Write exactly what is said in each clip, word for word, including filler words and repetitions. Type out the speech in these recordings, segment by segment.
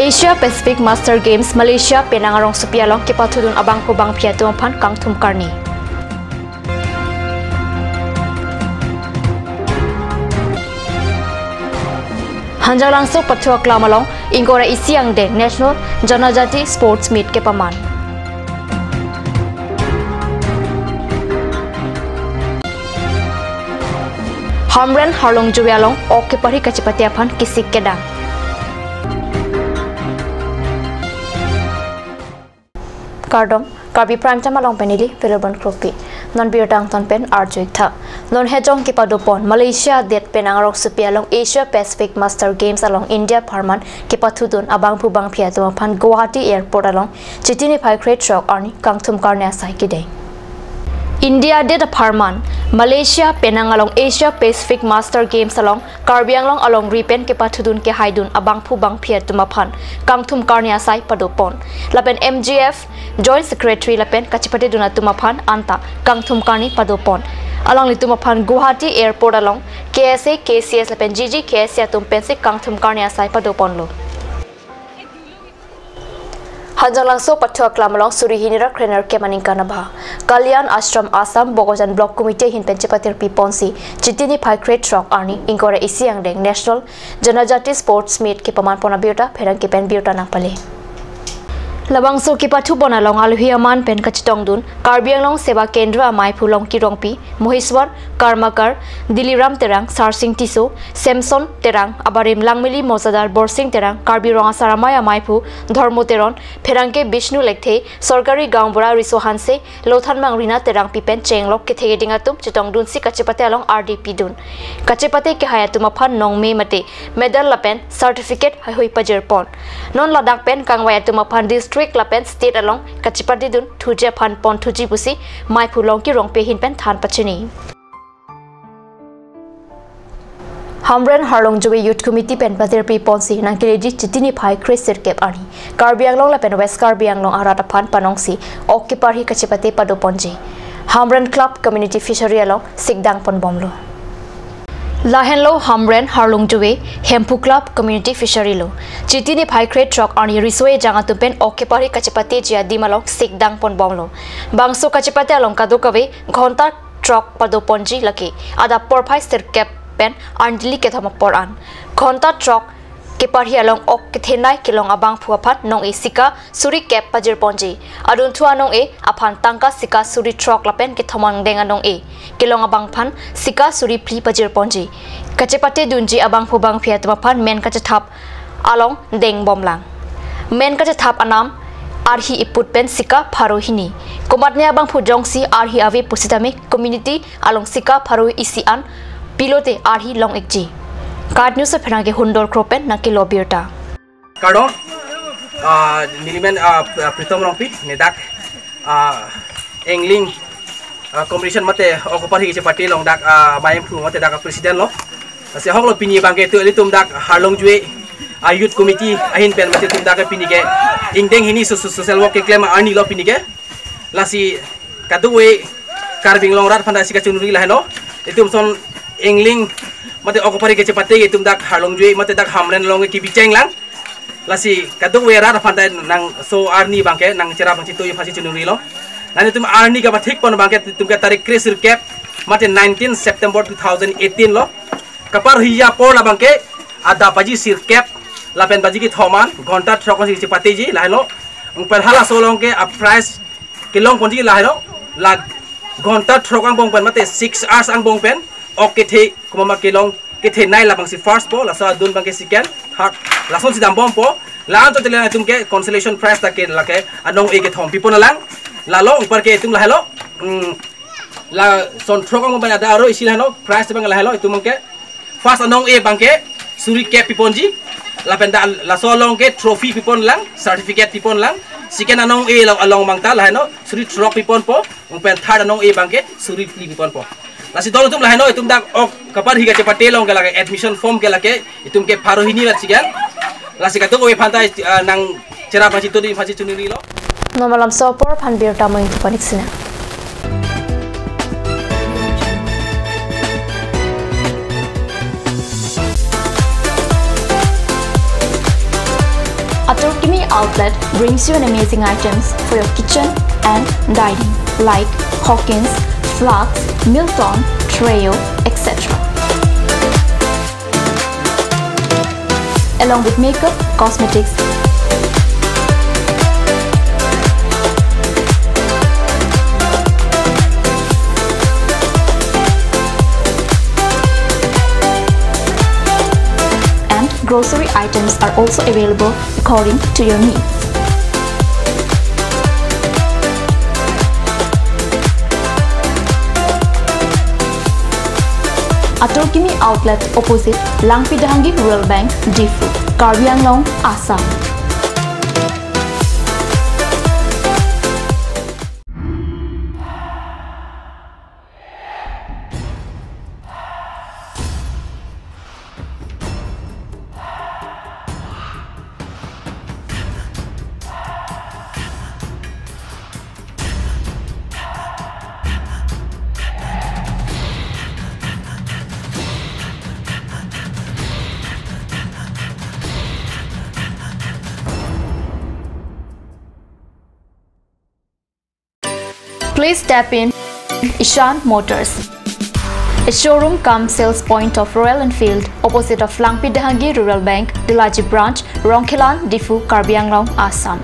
Asia Pacific Master Games Malaysia Penang arongsopi along kepathudun abangphu bangphi atum aphan kangthum karni. Hanjanglangso Pathu Aklam along ingkoi ra isi angdeng National Janajati Sports Meet kepaman. Hamren Harlongjove along ok keparhi kachepate aphan kesik kedang. Kardom, Karbi Prime Time along pen neli Philibon Kropi. Non birta angton pen arju-ik tha. Non hejong kepadopon Malaysia adet Penang arongsopi along Asia Pacific Master Games along India apharman kepathudun abangphu bangphi atum aphan Guwahati Airport along Chiti niphai krethrok arni kangthum karni asai kedeng. India adet apharman Malaysia Penang along Asia Pacific Master Games along Karbi Anglong alongri pen kepathudun kehaidun abangphu bangphi atum aphan kangthum karni asai padopon. Lapen M G F Joint Secretary lapen kachepatedun atum aphan anta kangthum karni padopon. Alanglitum aphan Guwahati Airport along K S A, K C S lapen G G K S A atum pensi kangthum karni asai padoponlo. Hanjanglangso Pathu Aklam along suri hini ra krenerkep aningkan abha Kalyan Ashram Assam Bokajan Block Committee ahin pen chepatirpi ponsi Chiti niphai krethrok arni ingkoi ra isi angdeng National Janajati Sports Meet kepaman pon abirta pherangke pen birta nangpale. Labangso kepathupon along alohi aman pen kachetongdun Karbi Anglong Seva Kendra amaiphu Longki Rongpi, Moheswar Karmakar, Diliram Terang, Sarsing Tisso, Samson Terang, abarim Langmili Mozadar Borsing Terang, Karbi Rong Asar Amei amaiphu Dhormo Teron, pherangke Bishnu Lekthe, Sorkari Gaonbura Riso Hanse, Lothanmang Rina Terangpi pen chenglok kethe keding atum chetongdunsi kachepate along ardi pidun. Kachepate kehai atum aphan nongme mate medal lapen certificate haihui pajirpon. Non ladak pen kangvai atum aphan district lapen state along kachepatedun thuji aphan ponthuji pusi maiphu Longki Rongpi ahin pen than pachini. Hamren Harlongjove Youth Committee pen patirpi ponsi nangkeleji Chiti niphai kresirkep arni Karbi Anglong lapen West Karbi Anglong arat aphan panongsi ok keparhi kachepate padoponji. Hamren Club Community Fishery along sikdang ponbomlo. Lahenlo Hamren Harlongjove Hemphu Club Community Fishery lo. Chiti niphai krethrok arni riso ejang atum pen ok keparhi kachepateji adim along sikdang ponbomlo. Bangso kachepate along kadokave ghonta throk padoponji lake. Adap porphai sirkep pen arni dili kethom apor an. Ghonta throk keparhi along ok kethenei kelong abangphu aphan nong-e sika suri kep pajirponji. Adunthu anong-e aphan tangka sika suri throk lapen kethom angdeng anong-e kelong abang aphan sika suri phli pajirponji. Kachepatedunji abangphu bangphi atum aphan men kachethap along dengbomlang. Men kachethap anam arhi iput pen sika pharo hini. Komatne abangphu jongsi arhi ave pusitame community along sika pharo isi an pilote arhi long-ikji. KAT News apherangke Hundor Kro pen nangkelo birta. Kardom, ah, nelimen, ah, Pritom Rongpi, nedak, ah, angling, ah, competition mate ok keparhi kachepate along dak, ah, main phu mate dak president lo. Lasi ahok lo pini abangke tu ilitum dak Harlongjove, ah, Youth Committee ahin pen mate itum dak pini ke ingdeng hini so-, so-, social work keklem arni lo pini ke. Lasi kadokave Karbi Anglong arat aphan dak si kachiningri lahenlo. Itum ason angling mate ok keparhi kachepate itum dak Harlongjove mate dak Hamren along kebi chenglang. Lasi kadokave arat aphan dak nangso arni abangke nangcherap nangchetoi aphansi chiningrilo. Lasi itum arni kapathik pon abangke itum ke tarik kresirkep mate nineteen September two thousand eighteen lo. Kaparhi apor labangke adap baji sirkep lapen baji kethom an ghonta throk si chepateji lahenlo. Ungpen halaso along ke a prize kelongponji lahenlo. La ghonta throk angbong pen mate six hours angbong pen ok kethe komat ma kelong kethenei labangsi first po, laso adun abangke second, third, lasonsi dambompo. La-an to tele itum ke consolation prize ta ke lake anong-e kethom piponlang. Lalo ungpar ke itum lahenlo. Hmm, lason throk angbong pen adap aro isi lahenlo, prize abang lahenlo itum abangke. First anong-e abangke suri kep piponji. Lapen dak laso along ke trophy piponlang, certificate piponlang. Second anong-e along, along abang ta lahenlo suri throk piponpo. Ungpen third anong-e abangke suri phli piponpo. Lasi dolo itum lahenlo itum dak ok keparhi kachepate along ke lake admission form ke lake itum ke pharo hini lat sigan. Lasi kadokave aphan ta, ah, nangcherap nangchetoi aphansi chiningrilo. Non malam so apor aphan birta mo ingtu panik sina. Outlet brings you an amazing items for your kitchen and dining, like Hawkins, flasks, Milton, Treo, et cetera. Along with makeup, cosmetics, and grocery items are also available according to your needs. Atur Kimi Outlet, opposite Langpi Dehangi Rural Bank, Diphu, Karbi Anglong, Assam. Please step in Ishan Motors, a showroom cum sales point of Royal Enfield, opposite of Langpi Dehangi Rural Bank, Delaji Branch, Rongkhelan, Diphu, Karbi Anglong, Assam.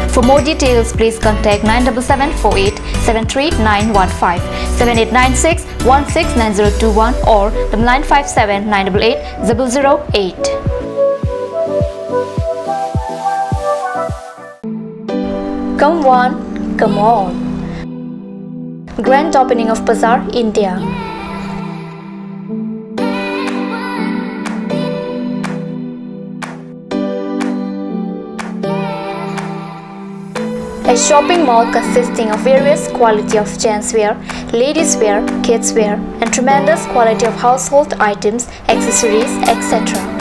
For more details, please contact nine double seven four eight seven three nine one five, seven eight nine six one six nine zero two one or the nine five seven nine double eight zero zero eight. Come one, come all. Grand opening of Bazaar India. A shopping mall consisting of various quality of gents wear, ladies wear, kids wear, and tremendous quality of household items, accessories, et cetera.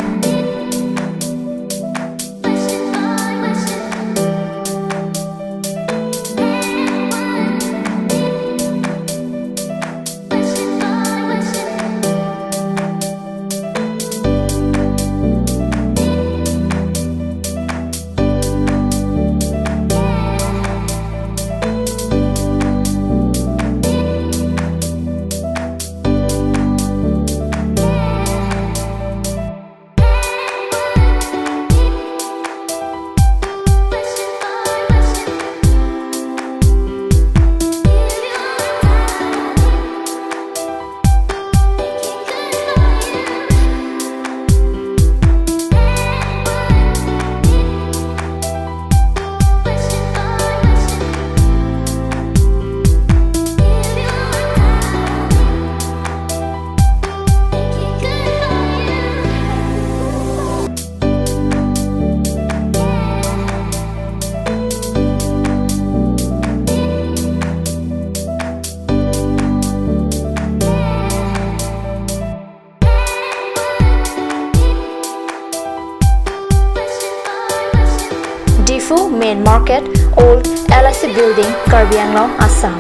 Diphu Main Market, Old L I C Building, Karbi Anglong, Assam.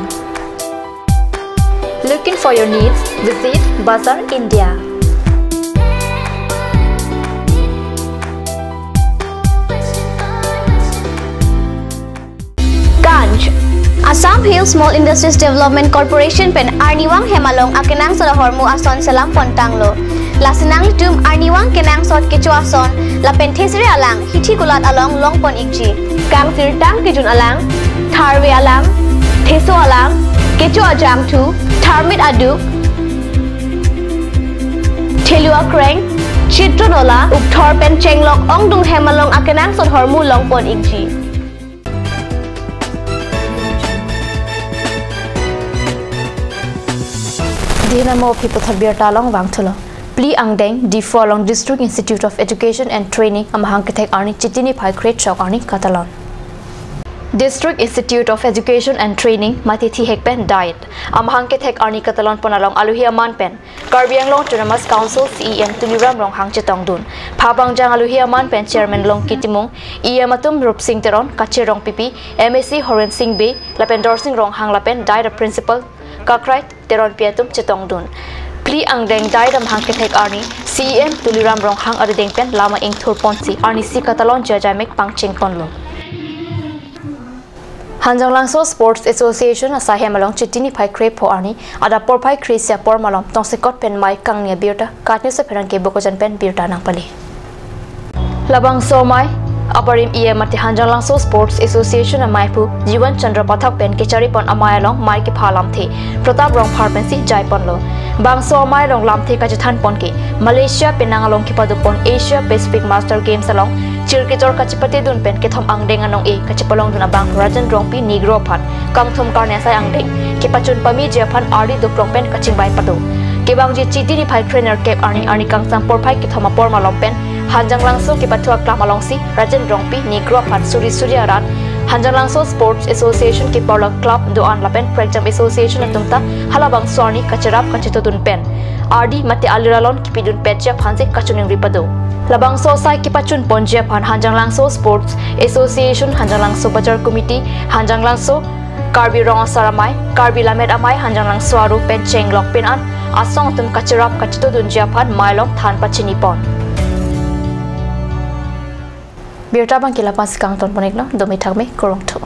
Looking for your needs? Visit Bazaar India. Ganj. Assam Hill Small Industries Development Corporation pen arnivang hem along akenangsot ahormu ason selam pontanglo. Lasi nanglitum arnivang kenangsot kecho ason lapen thesere alang hithi kulat along longpon ikji. Kangsirtang kejun alang, tharve alang, theso alang, kecho ajangthu, tharmit aduk, thelu akreng, chitron ola, ukthor pen chenglok ongdung hem along akenangsot ahormu longpon ikji. Dina mo aphi puthot birta along vangthulo. Phli angdeng Diphu along District Institute of Education and Training amahang kethek arni Chiti niphai kre-throk arni katalon. District Institute of Education and Training mate thihek pen diet amahang kethek arni katalon pon along alohi aman pen Karbi Anglong Autonomous Council C E M Tuliram Ronghang chetongdun. Phabangjang alohi aman pen Chairman Longki Timung, E M atum Rupsing Teron, Kachir Rongpipi, M A C Horen Sing Bey, lapen Dorsing Ronghang lapen diet a-principal Kakrai Teronpi atum chetongdun. phli angdeng dai damhang kethek arni C E M Tuliram Ronghang arideng pen lama ingthur ponsi arnisi katalon jajamek pangcheng ponlo. Hanjanglangso Sports Association asaihem along Chiti niphai krepho arni adap porphai kre-isi apor malom tongsekot pen mei kangni abirta KAT News apherangke Bokajan pen birta nangpale. Labangso amei abarim E M mate Hanjanglangso Sports Association ameiphu Jiwan Chandra Pathak pen kechari pon amei along mei kepha lamthe Pratap Rongphar pensi jai ponlo. Bangso amei along lamthe kachethan pon ke Malaysia penang along kepado pon Asia Pacific Master Games along chirkejor kachepate dun pen kethom angdeng anong-e kachepalong dun abang Rajen Rongpi Negro aphan kangthum karne asai angdeng kepachun pameji aphan ardi doprong pen kachingvai pado. Kevangji Chiti niphai krenerkep arni arni kangsam porphai kethom apor malom pen Hanjanglangso kepathu aklam alongsi Rajen Rongpi Negro aphan suri suri arat Hanjanglangso Sports Association keparlok club do-an lapen prekjam association atum ta halabangso arni kacherap kacheto dun pen ardi mate alir alon kepidun petji aphansi kachiningri pado. Labangso asai kepachun ponji aphan Hanjanglangso Sports Association, Hanjanglangso Bazar Committee, Hanjanglangso Karbi Rong Asar Amei, Karbi Lammet Amei, Hanjanglangso aru pen chenglok pin an asong atum kacherap kacheto dunji aphan mei along than pachini pon. Birta abangke la-ansi kangton pon-iklo, domi thakme, kurvangthu.